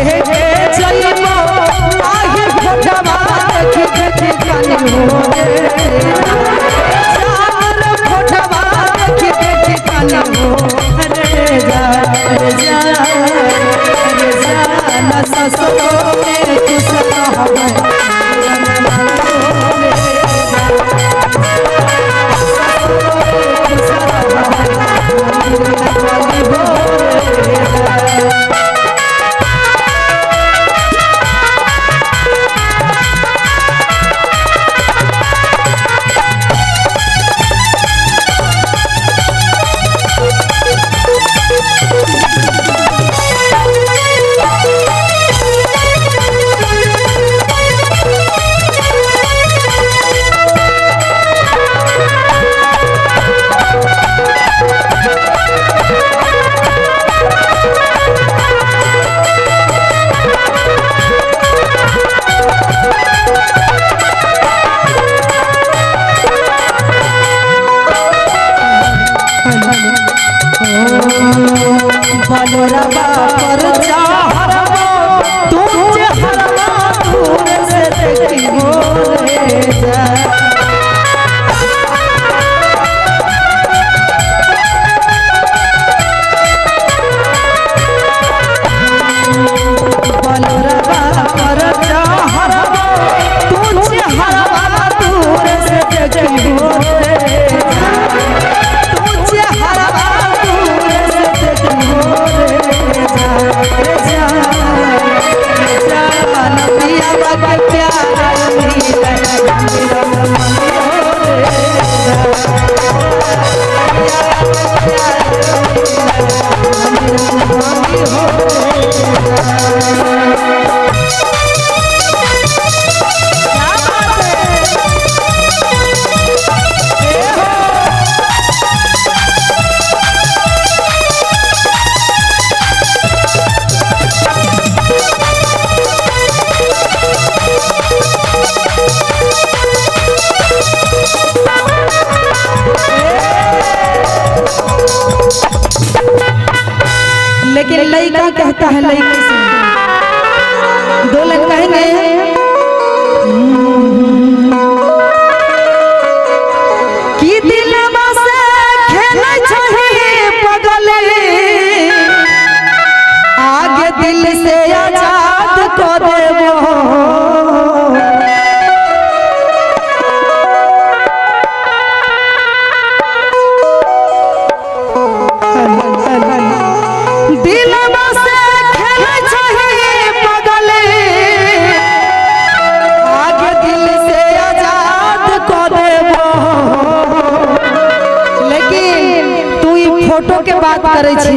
लेके जइबो आही फोटवा देखी देखी कानी हो रे जान फोटवा देखी देखी कानी हो रे जा रे जा रे जा ससुरो में खुश रहबै बनोरबा पर चाहरबा तुम हरवा दूर से देखी हो रे जा। बनोरबा पर चाहरबा तुम हरवा दूर से देखी हो रे जा। तुझे हरवा दूर से देखी हो रे जा रे जा रे जा पिया बाबा प्यारा मिले हो रे जा हो रे जा। क्या बात है? ए हो। लेकिन लड़का कहता है लड़की से दो लोग कहेंगे कि दिलवा से खेलै छही पगली आगे दिल से आजाद को देबो दिलवा से खेलै छही पगली आगे दिल से आजाद को देबो। लेकिन तू ई फोटो के बात करे छी,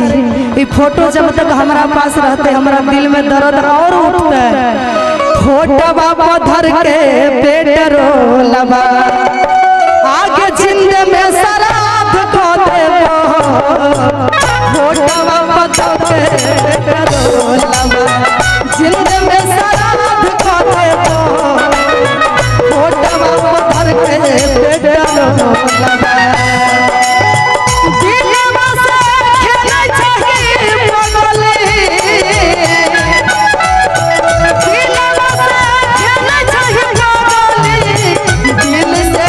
ई फोटो जब तक हमरा पास रहते हमरा दिल में दर्द और उठते। फोटवा पधर के पेट्रोलवा आगे जिंद में श्राद्ध को देबो। फोटवा पधर के पेट्रोलवा जिंद में श्राद्ध को देबो। फोटवा पधर के पेट्रोलवा दिलवा से खेलै छही पगली दिलवा से खेलै छही पगली दिल से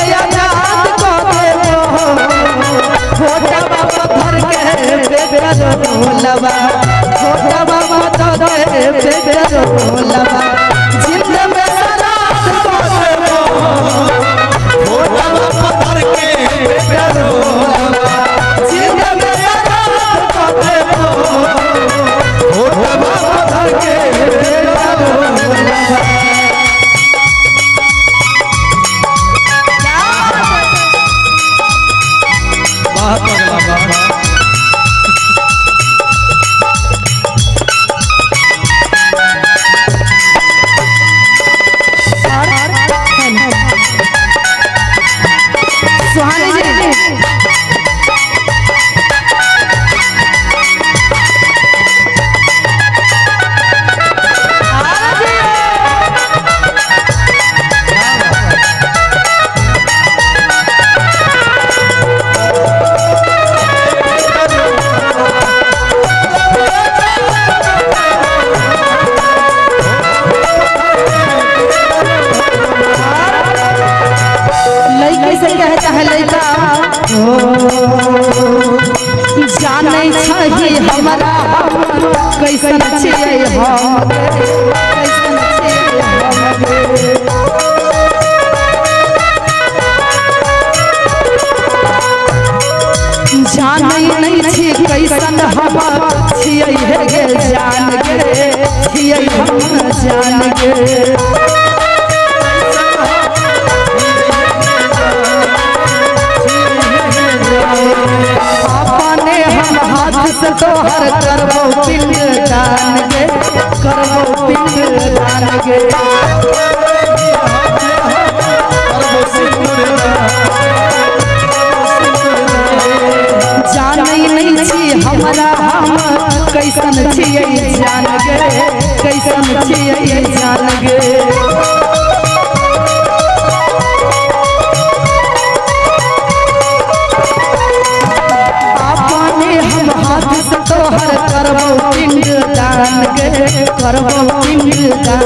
गे। अपने हम हाथ से तोहर करबो पिंड दान गे, करबो पिंड दान गे। जानै नहीं छी हमरा हम कैसन छियै जान गे, कैसन छियै जान गे। अपने हम हाथ से तोहर करबो पिंड दान गे, करबो पिंड दान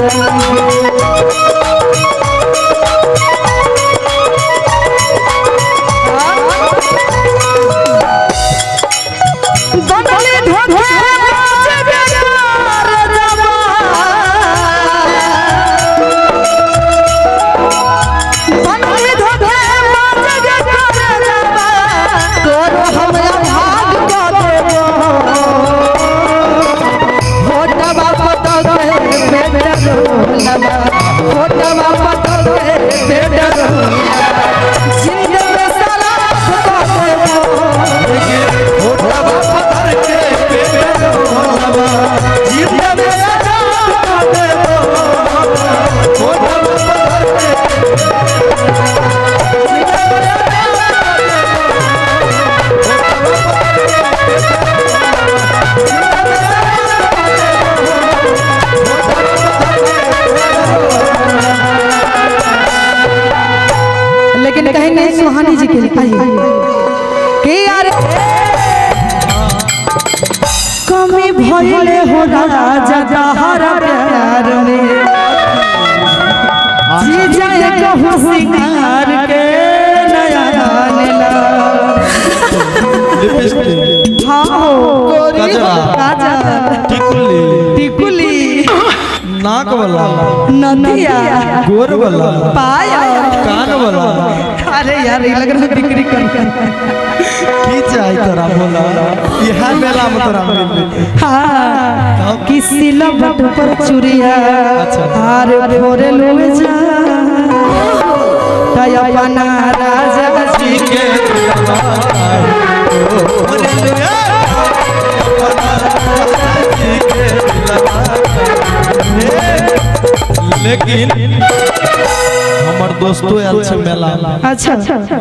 गे। बनले धोखेबाज बेकार जवान, बनले धोखेबाज बेकार जवान, तोरो हमरा भाग कऽ देबो। फोटवा पटके पेटरोलबा, फोटवा पटके पेटरोलबा, जिंदगी सलाह कऽ देबो। लेकिन कहेंगे सुहानी जी के आइए कि यार कमी भइले हो राजा तहरा प्यार में, जी जाए कहूँ सिंगार के नया ला। हाँ हो गजरा। काजल टिकुली, टिकुली, नाक वाला, नदिया, गोर वाला, पायल, कान वाला। अरे यार ये लग रहा है बिक्री कर की चाही तोरा बोला, इहा मेला में तोरा मिल जेतै। हाँ किसी लबट पर चुरिया अच्छा। हार फोरे लोए जा तय अपना राजा जी के लेकिन हमर दोस्तो आयल छै मेला में। अच्छा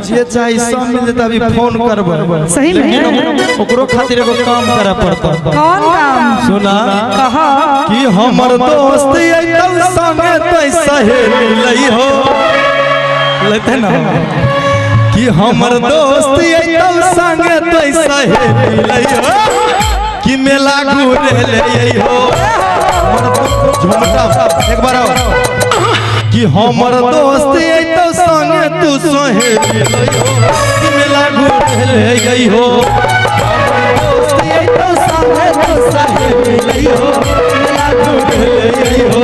जे चाही सब मिल जेतै, अभी फोन करबै। सही में? लेकिन ओकरो खातिर एगो काम करे पड़तै। कौन काम? सुना कहा कि हमर दोस्त अइतौ संगे तै सहेली लइहो, लेते ना कि हमर दोस्त अइतौ संगे तै सहेली लइहो, कि मेला घूरे ले अइहो। झुमटा एक बार आओ कि हमर दोस्त अइतौ संगे तू सहेली लइहो, कि मेला घूरे ले अइहो। हमर दोस्त अइतौ संगे तू सहेली लइहो, मेला घूरे ले अइहो।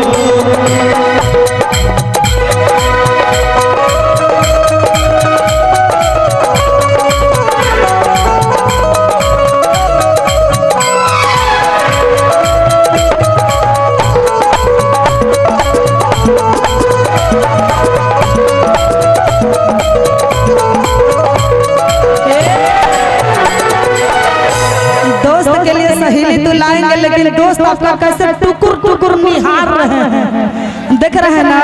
दोस्त के लिए सहेली तो लाएंगे, लेकिन दोस्त आपका कैसे टुकुर टुकुर निहार रहे हैं, देख रहे हैं ना।